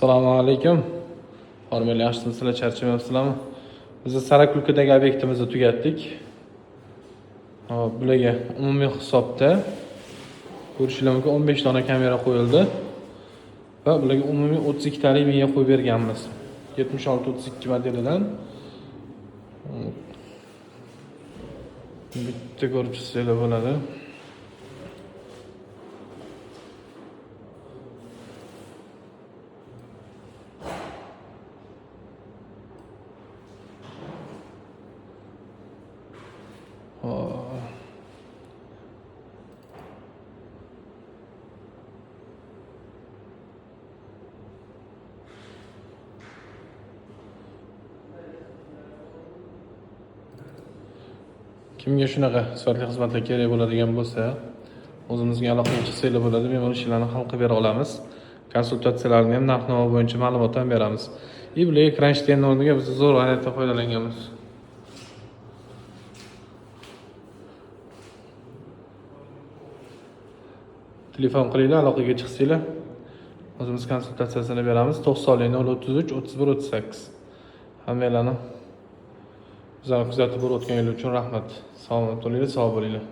Assalomu alaykum. Hormali, yaxshimisizlar, charchamayapsizlarmi? Biz Sarakulkadagi obyektimizni tugatdik. Hop, bularga umumiy hisobda ko'rishinglar mumkin, 15 dona kamera qo'yildi. Va bularga umumiy 32 talik miya qo'yib berganmiz. 7632 modelidan. Bitta ko'rib chiqsanglar bo'ladi. Hop. Kimga shunaqa sifatli xizmatlar kerak bo'ladigan bo'lsa, o'zimizga aloqaga chiqsanglar bo'ladi, bemalol ishlarni hal qilib bera olamiz. Konsultatsiyalarni ham, narx-navo bo'yicha ma'lumot ham beramiz. И bularga kronштейн o'rniga biz zo'r variantdan foydalanganmiz. Telefon qilinglar, aloqaga chiqsanglar, o'zimiz konsultatsiyasini beramiz. 90 033 31 38. Hammanglarni bizlarni kuzatib borayotganingiz uchun rahmat. Salomat bo'linglar, sog' bo'linglar.